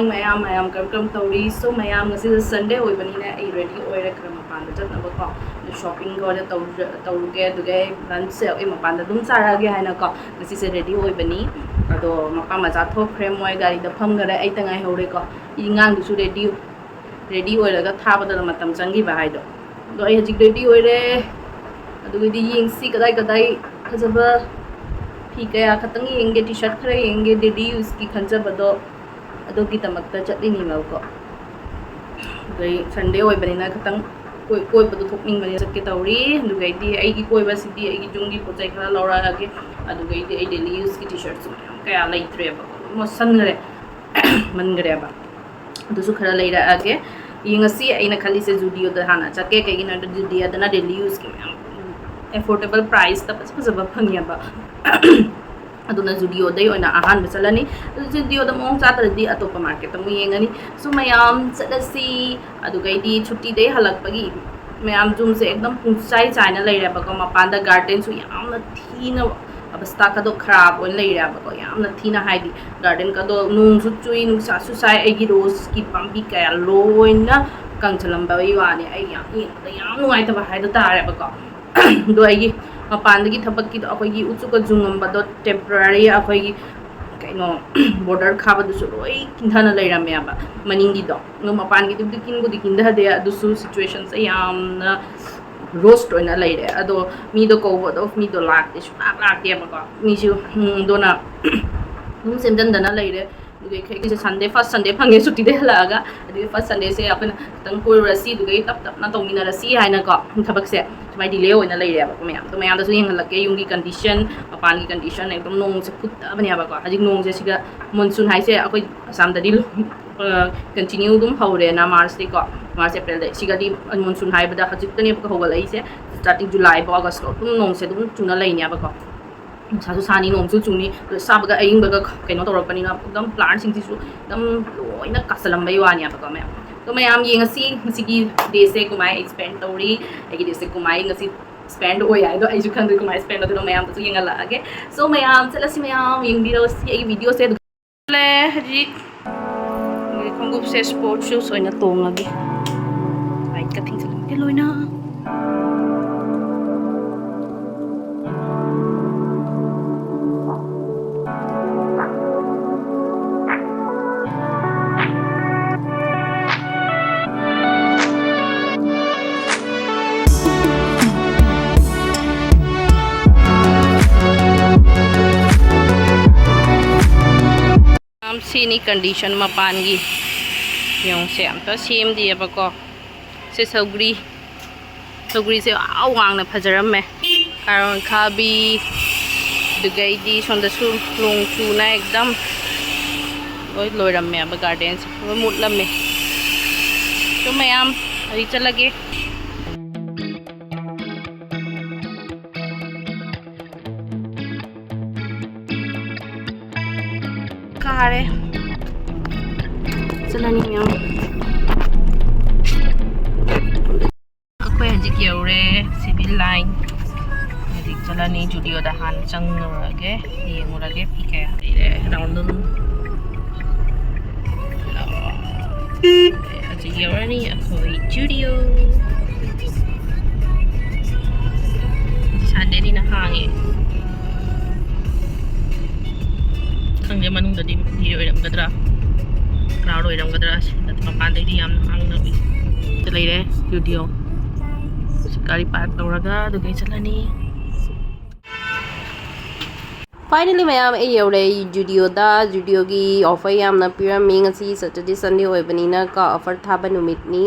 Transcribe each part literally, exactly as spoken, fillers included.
ꯃꯌꯥꯝ ꯃꯌꯥꯝ ꯀꯔꯝ ꯀꯔꯝ ꯇꯧꯔꯤ? So ꯃꯌꯥꯝ, ꯉꯁꯤꯁꯦ Sunday ꯑꯣꯏꯕꯅꯤꯅ ꯑꯩ ready ꯑꯣꯏꯔꯦ ꯈꯔ ꯃꯄꯥꯟꯗ ꯆꯠꯅꯕꯀꯣ꯫ ꯑꯗꯨ shopping ꯈꯔ ꯇꯧꯔꯨ- ꯇꯧꯔꯨꯒꯦ, ꯑꯗꯨꯒ ꯑꯩ lunch ꯁꯦ ꯑꯩ ꯃꯄꯥꯟꯗ ꯑꯗꯨꯝ ꯆꯥꯔꯛꯑꯒꯦ ꯍꯥꯏꯅꯀꯣ꯫ ꯉꯁꯤꯁꯦ ready ꯑꯣꯏꯕꯅꯤ꯫ ꯑꯗꯣ ꯃꯄꯥ ꯃꯆꯥ ꯊꯣꯛꯈ꯭ꯔꯦ, ꯃꯣꯏ ꯒꯥꯔꯤꯗ ꯐꯝꯈꯔꯦ, ꯑꯩꯇ ꯉꯥꯏꯍꯧꯔꯦꯀꯣ꯫ ꯑꯉꯥꯡꯗꯨꯁꯨ ready ready ꯑꯣꯏꯔꯒ ꯊꯥꯕꯗ ꯃꯇꯝ ꯆꯪꯈꯤꯕ ꯍꯥꯏꯗꯣ꯫ ꯑꯗꯣ ꯑꯩ ꯍꯧꯖꯤꯛ ready ꯑꯣꯏꯔꯦ꯫ ꯑꯗꯨꯒꯤꯗꯤ ꯌꯦꯡꯁꯤ ꯀꯗꯥꯏ ꯀꯗꯥꯏ ꯐꯖꯕ ꯐꯤ ꯀꯌꯥ ꯈꯛꯇꯪ ꯌꯦꯡꯒꯦ, T-shirt ꯈꯔ ꯌꯦꯡꯒꯦ, daily use ꯀꯤ ꯈꯟꯖꯕꯗꯣ ꯑꯗꯨꯒꯤꯗꯃꯛꯇ ꯆꯠꯂꯤꯅꯦꯕꯀꯣ꯫ ꯑꯗꯩ Sunday ꯑꯣꯏꯕꯅꯤꯅ ꯈꯤꯇꯪ ꯀꯣꯏ- ꯀꯣꯏꯕꯗꯣ ꯊꯣꯛꯅꯤꯡꯕꯅꯤꯅ ꯆꯠꯀꯦ ꯇꯧꯔꯤ꯫ ꯑꯗꯨꯒꯩꯗꯤ ꯑꯩꯒꯤ ꯀꯣꯏꯕꯁꯤꯗꯤ ꯑꯩꯒꯤ ꯌꯨꯝꯒꯤ ꯄꯣꯠ ꯆꯩ ꯈꯔ ꯂꯧꯔꯛꯑꯒꯦ꯫ ꯑꯗꯨꯒꯩꯗꯤ ꯑꯩ daily use ꯀꯤ T-shirt ꯁꯨ ꯃꯌꯥꯝ ꯀꯌꯥ ꯂꯩꯇ꯭ꯔꯦꯕ, ꯃꯣꯠꯁꯟꯈ꯭ꯔꯦ, ꯃꯟꯈ꯭ꯔꯦꯕ꯫ ꯑꯗꯨꯁꯨ ꯈꯔ ꯂꯩꯔꯛꯑꯒꯦ꯫ ꯌꯦꯡꯉꯁꯤ, ꯑꯩꯅ ꯈꯜꯂꯤꯁꯦ Zudio ꯗ ꯍꯥꯟꯅ ꯆꯠꯀꯦ, ꯀꯩꯒꯤꯅꯣ ꯍꯥꯏꯕꯗ Zudio ꯗꯅ daily use ꯀꯤ ꯃꯌꯥꯝ affordable price ꯇ ꯐꯖ ꯐꯖꯕ ꯐꯪꯉꯦꯕ꯫ ꯑꯗꯨꯅ Zudio ꯗꯩ ꯑꯣꯏꯅ ꯑꯍꯥꯟꯕ ꯆꯠꯂꯅꯤ꯫ ꯑꯗꯨ Zudio ꯗ ꯃꯑꯣꯡ ꯆꯥꯗ꯭ꯔꯗꯤ ꯑꯇꯣꯞꯄ market ꯑꯃꯨꯛ ꯌꯦꯡꯉꯅꯤ꯫ So ꯃꯌꯥꯝ ꯆꯠꯂꯁꯤ꯫ ꯑꯗꯨꯒꯩꯗꯤ ꯁꯨꯇꯤꯗꯩ ꯍꯜꯂꯛꯄꯒꯤ ꯃꯌꯥꯝ ꯌꯨꯝꯁꯦ ꯑꯗꯨꯝ ꯄꯨꯡꯆꯥꯏ ꯆꯥꯏꯅ ꯂꯩꯔꯦꯕꯀꯣ꯫ ꯃꯄꯥꯟꯗ garden ꯁꯨ ꯌꯥꯝꯅ ꯊꯤꯅ ꯑꯕꯁꯇꯥ ꯀꯗꯣ ꯈꯔꯥꯕ ꯑꯣꯏꯅ ꯂꯩꯔꯦꯕꯀꯣ꯫ ꯌꯥꯝꯅ ꯊꯤꯅ, ꯍꯥꯏꯗꯤ garden ꯀꯗꯣ ꯅꯣꯡꯁꯨ ꯆꯨꯏ, ꯅꯨꯡꯁꯥꯁꯨ ꯁꯥꯏ, ꯑꯩꯒꯤ rose ꯀꯤ ꯄꯥꯝꯕꯤ ꯀꯌꯥ ꯂꯣꯏꯅ ꯀꯪꯁꯤꯜꯂꯝꯕꯒꯤ ꯋꯥꯅꯤ꯫ ꯑꯩ ꯌꯥꯝ ꯌꯦꯡꯕꯗ ꯌꯥꯝ ꯅꯨꯡꯉꯥꯏꯇꯕ ꯍꯥꯏꯗꯣ ꯇꯥꯔꯦꯕꯀꯣ꯫ ꯑꯗꯣ ꯑꯩꯒꯤ ꯃꯄꯥꯟꯗꯒꯤ ꯊꯕꯛꯀꯤꯗꯣ, ꯑꯩꯈꯣꯏꯒꯤ ꯎꯆꯨꯒ ꯖꯨꯡꯉꯝꯕꯗꯣ temporary ꯑꯩꯈꯣꯏꯒꯤ ꯀꯩꯅꯣ border ꯈꯥꯕꯗꯨꯁꯨ ꯂꯣꯏ ꯀꯤꯟꯊꯅ ꯂꯩꯔꯝꯃꯦꯕ ꯃꯅꯤꯡꯒꯤꯗꯣ꯫ ꯑꯗꯣ ꯃꯄꯥꯟꯒꯤꯗꯨꯕꯨꯗꯤ ꯀꯤꯟꯕꯨꯗꯤ ꯀꯤꯟꯊꯗꯦ, ꯑꯗꯨꯁꯨ situation ꯁꯦ ꯌꯥꯝꯅ rust ꯑꯣꯏꯅ ꯂꯩꯔꯦ꯫ ꯑꯗꯣ ꯃꯤꯗꯣ ꯀꯧꯕꯗꯣ ꯃꯤꯗꯣ ꯂꯥꯛꯇꯦ, ꯁꯨꯡꯂꯥꯛ ꯂꯥꯛꯇꯦꯕꯀꯣ꯫ ꯃꯤꯁꯨ ꯎꯝ, ꯑꯗꯨꯅ ꯑꯗꯨꯝ ꯁꯦꯝꯖꯤꯟꯗꯅ ꯂꯩꯔꯦ꯫ ꯑꯗꯨꯒꯤ ꯑꯩꯈꯣꯏꯒꯤꯁꯦ Sunday, first Sunday ꯐꯪꯉꯦ ꯁꯨꯇꯤꯗꯩ ꯍꯜꯂꯛꯑꯒ꯫ ꯑꯗꯨꯒꯤ first Sunday ꯁꯦ ꯑꯩꯈꯣꯏꯅ ꯈꯤꯇꯪ ꯀꯣꯏꯔꯨꯔꯁꯤ, ꯑꯗꯨꯒꯤ ꯇꯞ ꯇꯞꯅ ꯇꯧꯃꯤꯟꯅꯔꯁꯤ ꯍꯥꯏꯅꯀꯣ꯫ ꯊꯕꯛꯁꯦ ꯁꯨꯃꯥꯏꯅ delay ꯑꯣꯏꯅ ꯂꯩꯔꯦꯕꯀꯣ ꯃꯌꯥꯝ꯫ ꯑꯗꯣ ꯃꯌꯥꯝꯗꯁꯨ ꯌꯦꯡꯍꯜꯂꯛꯀꯦ ꯌꯨꯝꯒꯤ condition, ꯃꯄꯥꯟꯒꯤ condition꯫ ꯑꯗꯨꯝ ꯅꯣꯡꯁꯦ ꯐꯨꯠꯇꯕꯅꯦꯕꯀꯣ꯫ ꯍꯧꯖꯤꯛ ꯅꯣꯡꯁꯦ ꯁꯤꯒ monsoon ꯍꯥꯏꯁꯦ ꯑꯩꯈꯣꯏ ꯑꯁꯥꯝꯗꯗꯤ continue ꯑꯗꯨꯝ ꯍꯧꯔꯦꯅ, March ꯇꯩꯀꯣ, March April ꯗꯩ꯫ ꯁꯤꯒꯗꯤ monsoon ꯍꯥꯏꯕꯗ ꯍꯧꯖꯤꯛꯇꯅꯦꯕꯀꯣ ꯍꯧꯒꯠꯂꯛꯏꯁꯦ꯫ Starting July ꯐꯥꯎ August ꯐꯥꯎ ꯑꯗꯨꯝ ꯅꯣꯡꯁꯦ ꯑꯗꯨꯝ ꯆꯨꯅ ꯂꯩꯅꯦꯕꯀꯣ꯫ ꯅꯨꯡꯁꯥꯁꯨ ꯁꯥꯅꯤ, ꯅꯣꯡꯁꯨ ꯆꯨꯅꯤ, ꯑꯗꯨ ꯁꯥꯕꯒ ꯑꯏꯪꯕꯒ ꯀꯩꯅꯣ ꯇꯧꯔꯛꯄꯅꯤꯅ ꯑꯗꯨꯝ plant ꯁꯤꯡꯁꯤꯁꯨ ꯑꯗꯨꯝ ꯂꯣꯏꯅ ꯀꯥꯁꯜꯂꯝꯕꯩ ꯋꯥꯅꯦꯕꯀꯣ ꯃꯌꯥꯝ꯫ ꯑꯗꯣ ꯃꯌꯥꯝ ꯌꯦꯡꯉꯁꯤ ꯉꯁꯤꯒꯤ day ꯁꯦ ꯀꯃꯥꯏꯅ spend ꯇꯧꯔꯤ, ꯑꯩꯒꯤ day ꯁꯦ ꯀꯃꯥꯏꯅ ꯉꯁꯤ spend ꯑꯣꯏ ꯍꯥꯏꯗꯣ ꯑꯩꯁꯨ ꯈꯪꯗꯦ ꯀꯃꯥꯏꯅ spend ꯇꯧꯗꯣꯏꯅꯣ꯫ ꯃꯌꯥꯝꯗꯁꯨ ꯌꯦꯡꯍꯜꯂꯛꯑꯒꯦ꯫ So ꯃꯌꯥꯝ ꯆꯠꯂꯁꯤ, ꯃꯌꯥꯝ ꯌꯦꯡꯕꯤꯔꯣ ꯁꯤ ꯑꯩꯒꯤ video ꯁꯦ꯫ ꯑꯗꯨꯒ ꯍꯧꯖꯤꯛ ꯈꯣꯡꯎꯞꯁꯦ ꯁ꯭ꯄꯣꯔꯠ ꯁꯨꯁ ꯑꯣꯏꯅ ꯇꯣꯡꯉꯒꯦ꯫ ꯂꯥꯏꯠꯀ ꯊꯤꯡꯖꯤꯜꯂꯝꯒꯦ ꯂꯣꯏꯅ꯫ ꯌꯥꯝ ꯁꯤꯅꯤ ꯀꯟꯗꯤꯁꯟ ꯃꯄꯥꯟꯒꯤ꯫ ꯌꯦꯡꯉꯨꯁꯦ, ꯑꯝꯇ ꯁꯦꯝꯗꯦꯕꯀꯣ꯫ ꯁꯦ ꯁꯧꯒ꯭ꯔꯤ꯫ ꯁꯧꯒ꯭ꯔꯤꯁꯦ ꯑꯥ ꯋꯥꯡꯅ ꯐꯖꯔꯝꯃꯦ꯫ ꯀꯥꯔꯣꯟ ꯈꯥꯕꯤ, ꯑꯗꯨꯗꯒꯤꯗꯤ ꯁꯣꯝꯗꯁꯨ ꯅꯣꯡ ꯆꯨꯅ ꯑꯦꯛꯗꯝ ꯂꯣꯏ ꯂꯣꯏꯔꯝꯃꯦꯕ, ꯒꯥꯔꯗꯦꯟꯁꯦ ꯂꯣꯏ ꯃꯨꯠꯂꯝꯃꯦ꯫ ꯑꯗꯨ ꯃꯌꯥꯝ ꯑꯩ ꯆꯠꯂꯒꯦ꯫ ꯀꯥꯔꯦ꯫ ꯆꯠꯂꯅꯤ ꯃꯌꯥꯝ꯫ ꯑꯩꯈꯣꯏ ꯍꯧꯖꯤꯛ ꯌꯧꯔꯦ ꯁꯤꯚꯤꯜ ꯂꯥꯏꯟ꯫ ꯍꯧꯖꯤꯛ ꯆꯠꯂꯅꯤ ꯖꯨꯗꯤꯑꯣꯗ ꯍꯥꯟꯅ ꯆꯪꯉꯨꯔꯒꯦ, ꯌꯦꯡꯉꯨꯔꯒꯦ ꯐꯤ ꯀꯌꯥ ꯂꯩꯔꯦ꯫ ꯔꯥꯎꯟ ꯍꯧꯖꯤꯛ ꯌꯧꯔꯅꯤ ꯑꯩꯈꯣꯏ ꯖꯨꯗꯤꯑꯣ꯫ ꯁꯟꯗꯦꯅꯤꯅ ꯍꯥꯡꯉꯦ꯫ ꯈꯪꯗꯦ ꯃꯅꯨꯡꯗꯗꯤ ꯃꯤ ꯑꯣꯏꯔꯝꯒꯗ꯭ꯔꯥ, ꯀ꯭ꯔꯥꯎꯗ ꯑꯣꯏꯔꯝꯒꯗ꯭ꯔꯥ꯫ ꯁꯤꯗ ꯃꯄꯥꯟꯗꯩꯗꯤ ꯌꯥꯝꯅ ꯍꯥꯡꯅ ꯎꯏ꯫ ꯁꯤꯗ ꯂꯩꯔꯦ ꯖꯨꯗꯤꯑꯣ꯫ ꯒꯥꯔꯤ ꯄꯥꯔꯛ ꯇꯧꯔꯒ ꯑꯗꯨꯗꯩ ꯆꯠꯂꯅꯤ꯫ ꯐꯥꯏꯅꯦꯜꯂꯤ ꯃꯌꯥꯝ, ꯑꯩ ꯌꯧꯔꯦ ꯖꯨꯗꯤꯑꯣꯗ꯫ ꯖꯨꯗꯤꯑꯣꯒꯤ ꯑꯣꯐꯔ ꯌꯥꯝꯅ ꯄꯤꯔꯝꯃꯤ꯫ ꯉꯁꯤ ꯁꯦꯇꯔꯗꯦ ꯁꯟꯗꯦ ꯑꯣꯏꯕꯅꯤꯅ ꯀꯣ, ꯑꯣꯐꯔ ꯊꯥꯕ ꯅꯨꯃꯤꯠꯅꯤ꯫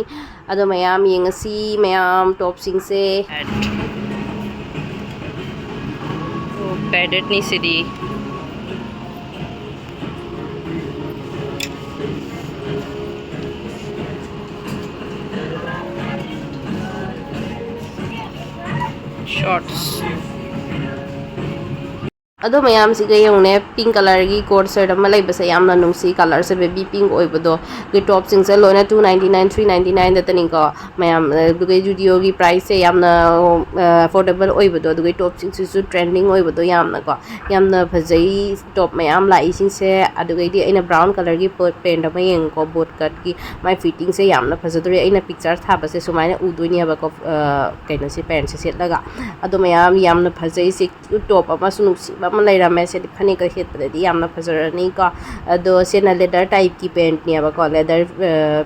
ꯑꯗꯣ ꯃꯌꯥꯝ ꯌꯦꯡꯉꯁꯤ ꯃꯌꯥꯝ ꯇꯣꯞꯁꯤꯡꯁꯦ꯫ ꯑꯣ, ꯄꯦꯗꯦꯠꯅꯤ ꯁꯤꯗꯤ꯫ ꯁꯣꯔꯠꯁ꯫ ꯑꯗꯣ ꯃꯌꯥꯝꯁꯤꯒ ꯌꯦꯡꯉꯨꯅꯦ, ꯄꯤꯡ ꯀꯂꯔꯒꯤ ꯀꯣꯔꯠ ꯁꯔꯠ ꯑꯃ ꯂꯩꯕꯁꯦ ꯌꯥꯝꯅ ꯅꯨꯡꯁꯤ, ꯀꯂꯔꯁꯦ ꯕꯦꯕꯤ ꯄꯤꯡ ꯑꯣꯏꯕꯗꯣ꯫ ꯑꯗꯨꯒꯤ ꯇꯣꯞꯁꯤꯡꯁꯦ ꯂꯣꯏꯅ two ninety nine, three ninety nine ꯗꯇꯅꯤꯀꯣ ꯃꯌꯥꯝ꯫ ꯑꯗꯨꯒ ꯖꯨꯗꯤꯑꯣꯒꯤ ꯄ꯭ꯔꯥꯏꯁꯁꯦ ꯌꯥꯝꯅ ꯑꯦꯐꯣꯔꯗꯦꯕꯜ ꯑꯣꯏꯕꯗꯣ, ꯑꯗꯨꯒꯤ ꯇꯣꯞꯁꯤꯡꯁꯤꯁꯨ ꯇ꯭ꯔꯦꯟꯗꯤꯡ ꯑꯣꯏꯕꯗꯣ ꯌꯥꯝꯅꯀꯣ꯫ ꯌꯥꯝꯅ ꯐꯖꯩ ꯇꯣꯞ ꯃꯌꯥꯝ ꯂꯥꯛꯏꯁꯤꯡꯁꯦ꯫ ꯑꯗꯨꯒꯩꯗꯤ ꯑꯩꯅ ꯕ꯭ꯔꯥꯎꯟ ꯀꯂꯔꯒꯤ ꯄꯦꯟꯠ ꯑꯃ ꯌꯦꯡꯉꯨꯀꯣ, ꯕꯣꯠ ꯀꯠꯀꯤ꯫ ꯃꯥꯏ ꯐꯤꯠꯇꯤꯡꯁꯦ ꯌꯥꯝꯅ ꯐꯖꯗꯣꯔꯦ꯫ ꯑꯩꯅ ꯄꯤꯛꯆꯔ ꯊꯥꯕꯁꯦ ꯁꯨꯃꯥꯏꯅ ꯎꯗꯣꯏꯅꯦꯕꯀꯣ, ꯀꯩꯅꯣꯁꯦ, ꯄꯦꯟꯠꯁꯦ ꯁꯦꯠꯂꯒ꯫ ꯑꯗꯣ ꯃꯌꯥꯝ ꯌꯥꯝꯅ ꯐꯖꯩ꯫ ꯁꯤ ꯇꯣꯞ ꯑꯃꯁꯨ ꯅꯨꯡꯁꯤꯕ ꯑꯃ ꯂꯩꯔꯝꯃꯦ꯫ ꯁꯤꯗꯤ ꯐꯅꯦꯛꯀ ꯁꯦꯠꯄꯗꯗꯤ ꯌꯥꯝꯅ ꯐꯖꯔꯅꯤꯀꯣ꯫ ꯑꯗꯣ ꯁꯤꯅ ꯂꯦꯗꯔ ꯇꯥꯏꯞꯀꯤ ꯄꯦꯟꯠꯅꯦꯕꯀꯣ, ꯂꯦꯗꯔ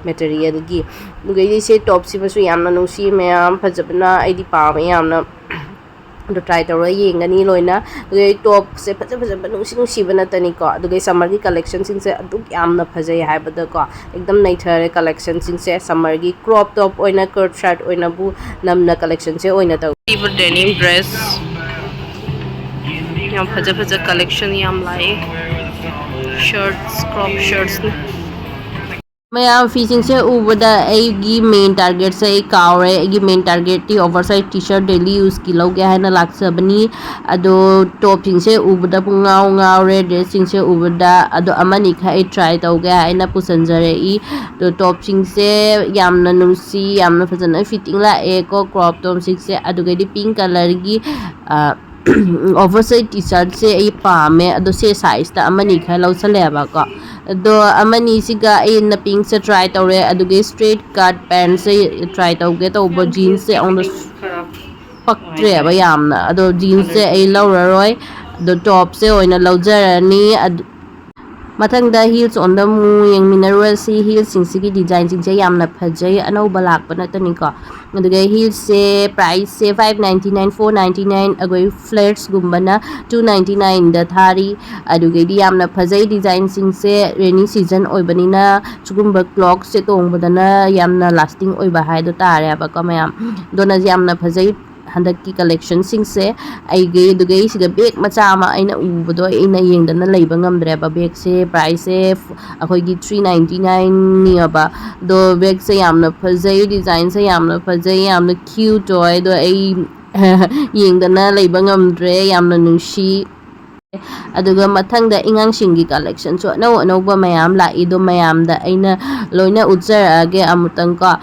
ꯃꯦꯇꯔꯤꯌꯦꯜꯒꯤ꯫ ꯑꯗꯨꯒꯩꯗꯤ ꯁꯤ ꯇꯣꯞꯁꯤꯃꯁꯨ ꯌꯥꯝꯅ ꯅꯨꯡꯁꯤ, ꯃꯌꯥꯝ ꯐꯖꯕꯅ ꯑꯩꯗꯤ ꯄꯥꯝꯃꯦ ꯌꯥꯝꯅ꯫ ꯑꯗꯣ ꯇ꯭ꯔꯥꯏ ꯇꯧꯔꯒ ꯌꯦꯡꯒꯅꯤ ꯂꯣꯏꯅ꯫ ꯑꯗꯨꯒ ꯇꯣꯞꯁꯦ ꯐꯖ ꯐꯖꯕ ꯅꯨꯡꯁꯤ ꯅꯨꯡꯁꯤꯕ ꯅꯠꯇꯅꯤꯀꯣ, ꯑꯗꯨꯒ ꯁꯝꯃꯔꯒꯤ ꯀꯂꯦꯛꯁꯟꯁꯤꯡꯁꯦ ꯑꯗꯨꯛ ꯌꯥꯝꯅ ꯐꯖꯩ ꯍꯥꯏꯕꯗꯀꯣ꯫ ꯑꯦꯛꯗꯝ ꯅꯩꯊꯔꯦ ꯀꯂꯦꯛꯁꯟꯁꯤꯡꯁꯦ꯫ ꯁꯝꯃꯔꯒꯤ ꯀ꯭ꯔꯣꯞ ꯇꯣꯞ ꯑꯣꯏꯅ, ꯀꯔꯠ ꯁꯔꯠ ꯑꯣꯏꯅꯕꯨ ꯅꯝꯅ ꯀꯂꯦꯛꯁꯟꯁꯦ ꯑꯣꯏꯅ ꯇꯧ꯫ ꯁꯤꯕꯨ ꯗꯦꯅꯤꯝ ꯗ꯭ꯔꯦꯁ, ꯌꯥꯝ ꯐꯖ ꯐꯖ ꯀꯂꯦꯛꯁꯟ ꯌꯥꯝ ꯂꯥꯛꯑꯦ꯫ ꯁꯔꯠꯁ, ꯀ꯭ꯔꯣꯞ ꯁꯔꯠꯁꯅ꯫ ꯃꯌꯥꯝ ꯐꯤꯁꯤꯡꯁꯦ ꯎꯕꯗ ꯑꯩꯒꯤ ꯃꯦꯟ ꯇꯥꯔꯒꯦꯠꯁꯦ ꯑꯩ ꯀꯥꯎꯔꯦ꯫ ꯑꯩꯒꯤ ꯃꯦꯟ ꯇꯥꯔꯒꯦꯠꯇꯤ oversize T shirt daily ꯌꯨꯁꯀꯤ ꯂꯧꯒꯦ ꯍꯥꯏꯅ ꯂꯥꯛꯆꯕꯅꯤ꯫ ꯑꯗꯣ ꯇꯣꯞꯁꯤꯡꯁꯦ ꯎꯕꯗ ꯄꯨꯡꯉꯥꯎ ꯉꯥꯎꯔꯦ, ꯗ꯭ꯔꯦꯁꯁꯤꯡꯁꯦ ꯎꯕꯗ꯫ ꯑꯗꯣ ꯑꯃꯅꯤꯈꯛ ꯑꯩ ꯇ꯭ꯔꯥꯏ ꯇꯧꯒꯦ ꯍꯥꯏꯅ ꯄꯨꯁꯟꯖꯔꯛꯏ꯫ ꯑꯗꯣ ꯇꯣꯞꯁꯤꯡꯁꯦ ꯌꯥꯝꯅ ꯅꯨꯡꯁꯤ, ꯌꯥꯝꯅ ꯐꯖꯅ ꯐꯤꯠꯇꯤꯡ ꯂꯥꯛꯑꯦꯀꯣ, ꯀ꯭ꯔꯣꯞ ꯇꯣꯞꯁꯤꯡꯁꯦ꯫ ꯑꯗꯨꯒꯩꯗꯤ ꯄꯤꯡ ꯀꯂꯔꯒꯤ, ꯑ, ꯑꯣꯚꯔ ꯁꯥꯏꯖ ꯇꯤ ꯁꯔꯠꯁꯦ ꯑꯩ ꯄꯥꯝꯃꯦ꯫ ꯑꯗꯣ ꯁꯦ ꯁꯥꯏꯖꯇ ꯑꯃꯅꯤ ꯈꯔ ꯂꯧꯁꯜꯂꯦꯕꯀꯣ꯫ ꯑꯗꯣ ꯑꯃꯅꯤꯁꯤꯒ ꯑꯩꯅ ꯄꯤꯡꯁꯦ ꯇ꯭ꯔꯥꯏ ꯇꯧꯔꯦ, ꯑꯗꯨꯒꯤ ꯁ꯭ꯇ꯭ꯔꯦꯠ ꯀꯠ ꯄꯦꯟꯠꯁꯦ ꯇ꯭ꯔꯥꯏ ꯇꯧꯒꯦ ꯇꯧꯕ, ꯖꯤꯟꯁꯁꯦ ꯑꯃꯨꯛ ꯄꯛꯇ꯭ꯔꯦꯕ ꯌꯥꯝꯅ꯫ ꯑꯗꯣ ꯖꯤꯟꯁꯁꯦ ꯑꯩ ꯂꯧꯔꯔꯣꯏ, ꯑꯗꯣ ꯇꯣꯞꯁꯦ ꯑꯣꯏꯅ ꯂꯧꯖꯔꯅꯤ꯫ ꯑꯗꯨ, ꯃꯊꯪꯗ ꯍꯤꯜꯁ ꯑꯣꯟꯗ ꯑꯃꯨꯛ ꯌꯦꯡꯃꯤꯟꯅꯔꯨꯔꯁꯤ꯫ ꯍꯤꯜꯁꯁꯤꯡꯁꯤꯒꯤ ꯗꯤꯖꯥꯏꯟꯁꯤꯡꯁꯦ ꯌꯥꯝꯅ ꯐꯖꯩ, ꯑꯅꯧꯕ ꯂꯥꯛꯄ ꯅꯠꯇꯅꯤꯀꯣ꯫ ꯑꯗꯨꯒ ꯍꯤꯜꯁꯁꯦ ꯄ꯭ꯔꯥꯏꯁꯁꯦ five ninety nine, four ninety nine, ꯑꯩꯈꯣꯏ ꯐ꯭ꯂꯦꯠꯁꯀꯨꯝꯕꯅ two ninety nineꯗ ꯊꯥꯔꯤ꯫ ꯑꯗꯨꯒꯩꯗꯤ ꯌꯥꯝꯅ ꯐꯖꯩ ꯗꯤꯖꯥꯏꯟꯁꯤꯡꯁꯦ꯫ ꯔꯦꯅꯤ ꯁꯤꯖꯟ ꯑꯣꯏꯕꯅꯤꯅ ꯁꯤꯒꯨꯝꯕ ꯀ꯭ꯂꯣꯛꯁꯦ ꯇꯣꯡꯕꯗꯅ ꯌꯥꯝꯅ ꯂꯥꯁꯇꯤꯡ ꯑꯣꯏꯕ ꯍꯥꯏꯗꯣ ꯇꯥꯔꯦꯕꯀꯣ ꯃꯌꯥꯝ꯫ ꯑꯗꯨꯅ ꯌꯥꯝꯅ ꯐꯖꯩ ꯍꯟꯗꯛꯀꯤ ꯀꯂꯦꯛꯁꯟꯁꯤꯡꯁꯦ꯫ ꯑꯩꯒꯤ ꯑꯗꯨꯒꯩꯁꯤꯗ ꯕꯦꯒ ꯃꯆꯥ ꯑꯃ ꯑꯩꯅ ꯎꯕꯗꯣ ꯑꯩꯅ ꯌꯦꯡꯗꯅ ꯂꯩꯕ ꯉꯝꯗ꯭ꯔꯦꯕ꯫ ꯕꯦꯒꯁꯦ ꯄ꯭ꯔꯥꯏꯁꯁꯦ ꯑꯩꯈꯣꯏꯒꯤ three ninety nineꯅꯦꯕ꯫ ꯑꯗꯣ ꯕꯦꯒꯁꯦ ꯌꯥꯝꯅ ꯐꯖꯩ, ꯗꯤꯖꯥꯏꯟꯁꯦ ꯌꯥꯝꯅ ꯐꯖꯩ, ꯌꯥꯝꯅ ꯀ꯭ꯌꯨꯠ ꯑꯣꯏ꯫ ꯑꯗꯣ ꯑꯩ ꯌꯦꯡꯗꯅ ꯂꯩꯕ ꯉꯝꯗ꯭ꯔꯦ, ꯌꯥꯝꯅ ꯅꯨꯡꯁꯤ꯫ ꯑꯗꯨꯒ ꯃꯊꯪꯗ ꯑꯉꯥꯡꯁꯤꯡꯒꯤ ꯀꯂꯦꯛꯁꯟꯁꯨ ꯑꯅꯧ ꯑꯅꯧꯕ ꯃꯌꯥꯝ ꯂꯥꯛꯏꯗꯣ ꯃꯌꯥꯝꯗ ꯑꯩꯅ ꯂꯣꯏꯅ ꯎꯠꯆꯔꯛꯑꯒꯦ ꯑꯃꯨꯛꯇꯪ ꯀꯣ꯫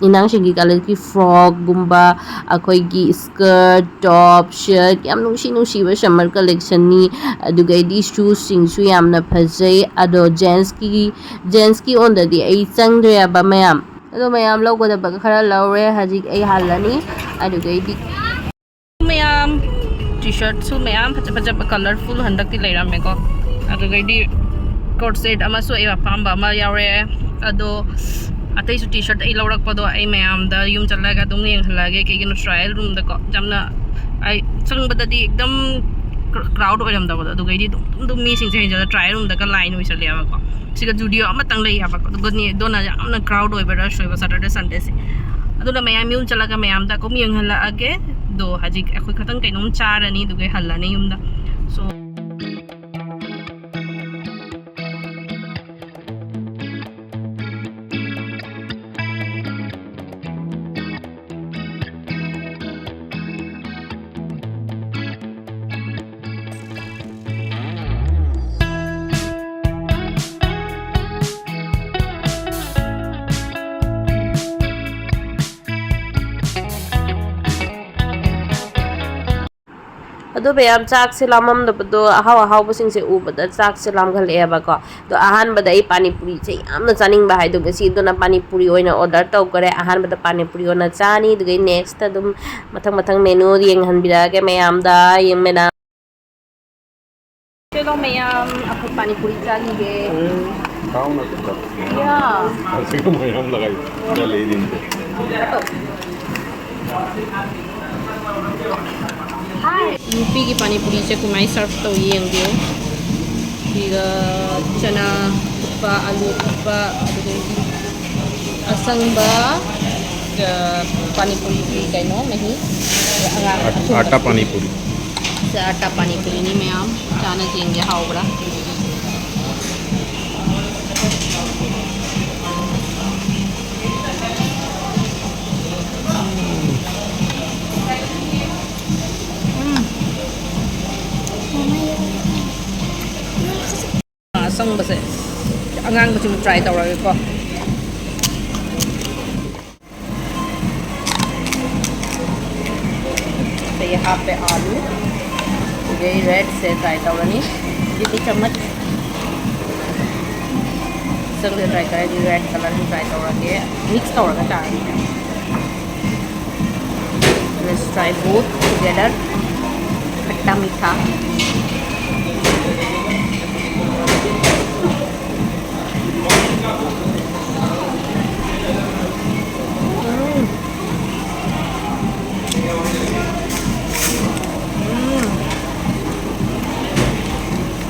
ꯑꯉꯥꯡꯁꯤꯡꯒꯤ ꯀꯂꯔꯒꯤ ꯐ꯭ꯔꯣꯛꯀꯨꯝꯕ, ꯑꯩꯈꯣꯏꯒꯤ ꯁ꯭ꯀꯔꯠ, ꯇꯣꯞ, ꯁꯔꯠ, ꯌꯥꯝ ꯅꯨꯡꯁꯤ ꯅꯨꯡꯁꯤꯕ ꯁꯝꯃꯔ ꯀꯂꯦꯛꯁꯟꯅꯤ꯫ ꯑꯗꯨꯒꯩꯗꯤ ꯁꯨꯁꯁꯤꯡꯁꯨ ꯌꯥꯝꯅ ꯐꯖꯩ꯫ ꯑꯗꯣ ꯖꯦꯟꯁꯀꯤ, ꯖꯦꯟꯁꯀꯤ ꯑꯣꯟꯗꯗꯤ ꯑꯩ ꯆꯪꯗ꯭ꯔꯦꯕ ꯃꯌꯥꯝ꯫ ꯑꯗꯣ ꯃꯌꯥꯝ ꯂꯧꯒꯗꯕ ꯈꯔ ꯂꯧꯔꯦ꯫ ꯍꯧꯖꯤꯛ ꯑꯩ ꯍꯜꯂꯅꯤ꯫ ꯑꯗꯨꯒꯩꯗꯤ ꯃꯌꯥꯝ ꯇꯤ ꯁꯔꯠꯁꯨ ꯃꯌꯥꯝ ꯐꯖ ꯐꯖꯕ ꯀꯂꯔꯐꯨꯜ ꯍꯟꯗꯛꯇꯤ ꯂꯩꯔꯝꯃꯦꯀꯣ꯫ ꯑꯗꯨꯒꯩꯗꯤ ꯀꯣꯠ ꯁꯦꯠ ꯑꯃꯁꯨ ꯑꯩ ꯑꯄꯥꯝꯕ ꯑꯃ ꯌꯥꯎꯔꯛꯑꯦ꯫ ꯑꯗꯣ ꯑꯇꯩꯁꯨ ꯇꯤ ꯁꯔꯠ ꯑꯩ ꯂꯧꯔꯛꯄꯗꯣ ꯑꯩ ꯃꯌꯥꯝꯗ ꯌꯨꯝ ꯆꯠꯂꯒ ꯑꯗꯨꯝ ꯌꯦꯡꯍꯜꯂꯛꯑꯒꯦ꯫ ꯀꯩꯒꯤꯅꯣ, ꯇ꯭ꯔꯥꯌꯦꯜ ꯔꯨꯝꯗꯀꯣ ꯌꯥꯝꯅ, ꯑꯩ ꯆꯪꯕꯗꯗꯤ ꯑꯦꯛꯗꯝ ꯀ꯭ꯔꯥꯎꯗ ꯑꯣꯏꯔꯝꯗꯕꯗꯣ, ꯑꯗꯨꯒꯩꯗꯤ ꯑꯗꯨꯝ ꯑꯗꯨꯝ ꯃꯤꯁꯤꯡꯁꯦ ꯍꯦꯟꯖꯜꯂ ꯇ꯭ꯔꯥꯌꯦꯜ ꯔꯨꯝꯗꯒ ꯂꯥꯏꯟ ꯑꯣꯏꯁꯜꯂꯦꯕꯀꯣ꯫ ꯁꯤꯒ ꯖꯨꯗꯤꯑꯣ ꯑꯃꯇꯪ ꯂꯩ ꯍꯥꯏꯕꯀꯣ꯫ ꯑꯗꯨꯒꯅꯤ ꯑꯗꯨꯅ ꯌꯥꯝꯅ ꯀ꯭ꯔꯥꯎꯗ ꯑꯣꯏꯕ, ꯔꯁ ꯑꯣꯏꯕ ꯁꯇꯔꯗꯦ ꯁꯟꯗꯦꯁꯦ꯫ ꯑꯗꯨꯅ ꯃꯌꯥꯝ ꯌꯨꯝ ꯆꯠꯂꯒ ꯃꯌꯥꯝꯗ ꯑꯗꯨꯝ ꯌꯦꯡꯍꯜꯂꯛꯑꯒꯦ꯫ ꯑꯗꯣ ꯍꯧꯖꯤꯛ ꯑꯩꯈꯣꯏ ꯈꯇꯪ ꯀꯩꯅꯣꯝ ꯆꯥꯔꯅꯤ, ꯑꯗꯨꯒ ꯍꯜꯂꯅꯤ ꯌꯨꯝꯗ꯫ So, ꯑꯗꯣ ꯃꯌꯥꯝ, ꯆꯥꯛꯁꯦ ꯂꯥꯝꯃꯝꯗꯕꯗꯣ, ꯑꯍꯥꯎ ꯑꯍꯥꯎꯕꯁꯤꯡꯁꯦ ꯎꯕꯗ ꯆꯥꯛꯁꯦ ꯂꯥꯝꯒꯠꯂꯛꯑꯦꯕꯀꯣ꯫ ꯑꯗꯣ ꯑꯍꯥꯟꯕꯗ ꯑꯩ ꯄꯥꯅꯤꯄꯨꯔꯤꯁꯦ ꯌꯥꯝꯅ ꯆꯥꯅꯤꯡꯕ ꯍꯥꯏꯗꯣ ꯉꯁꯤ, ꯑꯗꯨꯅ ꯄꯥꯅꯤꯄꯨꯔꯤ ꯑꯣꯏꯅ ꯑꯣꯔꯗꯔ ꯇꯧꯈꯔꯦ꯫ ꯑꯍꯥꯟꯕꯗ ꯄꯥꯅꯤꯄꯨꯔꯤ ꯑꯣꯏꯅ ꯆꯥꯅꯤ, ꯑꯗꯨꯒ ꯅꯦꯛꯁꯇ ꯑꯗꯨꯝ ꯃꯊꯪ ꯃꯊꯪ ꯃꯦꯅꯨ ꯌꯦꯡꯍꯟꯕꯤꯔꯛꯑꯒꯦ ꯃꯌꯥꯝꯗ꯫ ꯌꯦꯡꯃꯤꯟꯅ ꯆꯦꯂꯣ ꯃꯌꯥꯝ, ꯑꯩꯈꯣꯏ ꯄꯥꯅꯤꯄꯨꯔꯤ ꯆꯥꯅꯤꯡꯉꯦ꯫ ꯎꯝ, ꯍꯥꯎꯅ ꯆꯠꯂꯣ꯫ ꯌꯥ꯫ ꯑꯁꯤꯒ ꯃꯌꯥꯝ ꯂꯒꯥꯏ꯫ ꯆꯠꯂꯦ, ꯏꯗꯤꯟꯗꯦ꯫ ꯅꯨꯄꯤꯒꯤ ꯄꯥꯅꯤꯄꯨꯔꯤꯁꯦ ꯀꯃꯥꯏꯅ ꯁꯔꯚ ꯇꯧꯏ ꯌꯦꯡꯕꯤꯌꯨ꯫ ꯁꯤꯒ ꯆꯅꯥ ꯐꯨꯠꯄ, ꯑꯂꯨ ꯐꯨꯠꯄ, ꯑꯗꯨꯗꯒꯤ ꯑꯁꯪꯕ, ꯑ, ꯄꯥꯅꯤꯄꯨꯔꯤꯒꯤ ꯀꯩꯅꯣ ꯃꯍꯤ, ꯑꯉꯥꯡ ꯑꯊꯨꯝꯕ꯫ ꯑꯥꯇꯥ ꯄꯥꯅꯤꯄꯨꯔꯤ꯫ ꯁꯦ ꯑꯥꯇꯥ ꯄꯥꯅꯤꯄꯨꯔꯤꯅꯤ ꯃꯌꯥꯝ꯫ ꯆꯥꯅ ꯌꯦꯡꯒꯦ, ꯍꯥꯎꯕ꯭ꯔꯥ? ꯎꯝ꯫ ꯑꯁꯪꯕꯁꯦ, ꯑꯉꯥꯡꯕꯁꯤꯃ try ꯇꯧꯔꯒꯦꯀꯣ꯫ ꯑꯗꯒꯤ ꯍꯥꯞꯄꯦ ꯑꯥꯂꯨ, ꯑꯗꯒꯤ ꯔꯦꯗꯁꯦ try ꯇꯧꯔꯅꯤ꯫ ꯑꯗꯨꯗꯤ ꯆꯃꯆ ꯆꯪꯗ try ꯇꯧꯔꯗꯤ ꯔꯦꯗ ꯀꯂꯔꯁꯨ try ꯇꯧꯔꯒꯦ, ꯃꯤꯛꯁ ꯇꯧꯔꯒ ꯆꯥꯔꯅꯤ꯫ Let's try both together. खट्टा मीठा।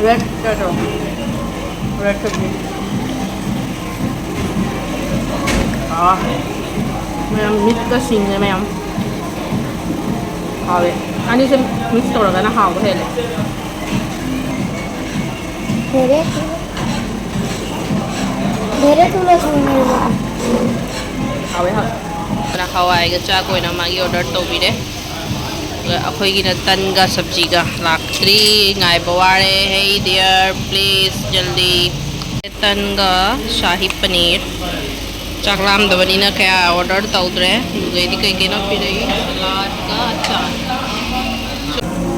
ꯔꯦꯗ ꯀꯩꯅꯣ, ꯔꯦꯗ ꯆꯠꯅꯤ꯫ ꯑꯥ, ꯃꯌꯥꯝ ꯃꯤꯠꯀ ꯁꯤꯡꯉꯦ ꯃꯌꯥꯝ꯫ ꯍꯥꯎꯋꯦ꯫ ꯑꯅꯤꯁꯦ ꯃꯤꯛꯁ ꯇꯧꯔꯒꯅ ꯍꯥꯎꯕ ꯍꯦꯜꯂꯦ꯫ ꯍꯥꯎꯋꯦ, ꯍꯥꯎꯋꯦ꯫ ꯑꯗꯨꯅ ꯍꯋꯥꯏꯒ ꯆꯥꯛ ꯑꯣꯏꯅ ꯃꯥꯒꯤ ꯑꯣꯔꯗꯔ ꯇꯧꯕꯤꯔꯦ꯫ ꯑꯗꯨꯒ ꯑꯩꯈꯣꯏꯒꯤꯅ ꯇꯟꯒ ꯁꯕꯖꯤꯒ ꯂꯥꯛꯇ꯭ꯔꯤ꯫ ꯉꯥꯏꯕ ꯋꯥꯔꯦ꯫ Hey dear, please, ꯖꯜꯗꯤ꯫ ꯇꯟꯒ ꯁꯥꯍꯤ ꯄꯅꯤꯔ꯫ ꯆꯥꯛ ꯂꯥꯝꯗꯕꯅꯤꯅ ꯀꯌꯥ ꯑꯣꯔꯗꯔ ꯇꯧꯗ꯭ꯔꯦ꯫ ꯑꯗꯨꯗꯩꯗꯤ ꯀꯩ ꯀꯩꯅꯣ ꯄꯤꯔꯛꯏ? ꯁꯂꯥꯗꯀ ꯑꯆꯥꯔ꯫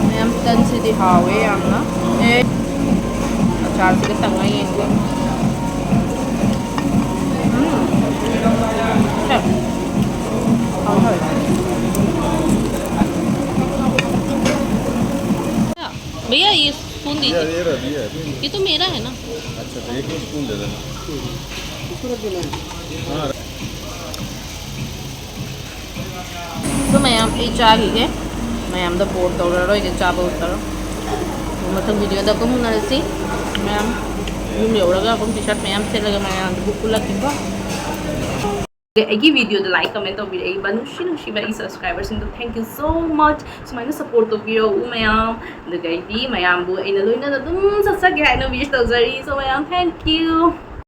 ꯃꯌꯥꯝ ꯇꯟꯁꯤꯗꯤ ꯍꯥꯎꯋꯦ ꯌꯥꯝꯅ꯫ ꯑꯦ, ꯑꯆꯥꯔꯁꯤꯒ ꯇꯪꯉ ꯌꯦꯡꯒꯦ꯫ ꯎꯝ꯫ ꯑꯦ, ꯍꯥꯎꯋꯦ, ꯍꯥꯎꯋꯦ꯫ भैया, ये स्पून भैया, दीजिए। ये रहा, भैया। ये तो मेरा है ना। अच्छा, तो एक ही स्पून दे देना। हाँ। ꯑꯗꯨ ꯃꯌꯥꯝ ꯑꯩ ꯆꯥꯈꯤꯒꯦ꯫ ꯃꯌꯥꯝꯗ ꯕꯣꯔ ꯇꯧꯔꯔꯣꯏꯒꯦ, ꯆꯥꯕ ꯎꯠꯂꯔꯣꯏ꯫ ꯑꯗꯨ ꯃꯊꯪ ꯚꯤꯗꯤꯑꯣꯗ ꯑꯃꯨꯛ ꯎꯅꯔꯁꯤ꯫ ꯃꯌꯥꯝ ꯌꯨꯝ ꯌꯧꯔꯒ ꯑꯗꯨꯝ ꯇꯤ ꯁꯥꯔꯠ ꯃꯌꯥꯝ ꯁꯦꯠꯂꯒ ꯃꯌꯥꯝꯗꯨꯕꯨ ꯎꯠꯂꯛꯀꯦꯀꯣ꯫ ꯑꯩꯒꯤ ꯚꯤꯗꯤꯑꯣꯗ ꯂꯥꯏꯛ, ꯀꯃꯦꯟ ꯇꯧꯕꯤꯔꯛꯏꯕ ꯅꯨꯡꯁꯤ ꯅꯨꯡꯁꯤꯕ ꯑꯩꯒꯤ ꯁꯕꯁꯀ꯭ꯔꯥꯏꯕꯔꯁꯤꯡꯗꯣ, thank you so much꯫ ꯁꯨꯃꯥꯏꯅ ꯁꯞꯄꯣꯔꯠ ꯇꯧꯕꯤꯔꯛꯎ ꯃꯌꯥꯝ꯫ ꯑꯗꯨꯒ ꯑꯩꯗꯤ ꯃꯌꯥꯝꯕꯨ ꯑꯩꯅ ꯂꯣꯏꯅꯅ ꯑꯗꯨꯝ ꯆꯠꯆꯒꯦ ꯍꯥꯏꯅ ꯋꯤꯁ ꯇꯧꯖꯔꯤ꯫ So ꯃꯌꯥꯝ, thank you꯫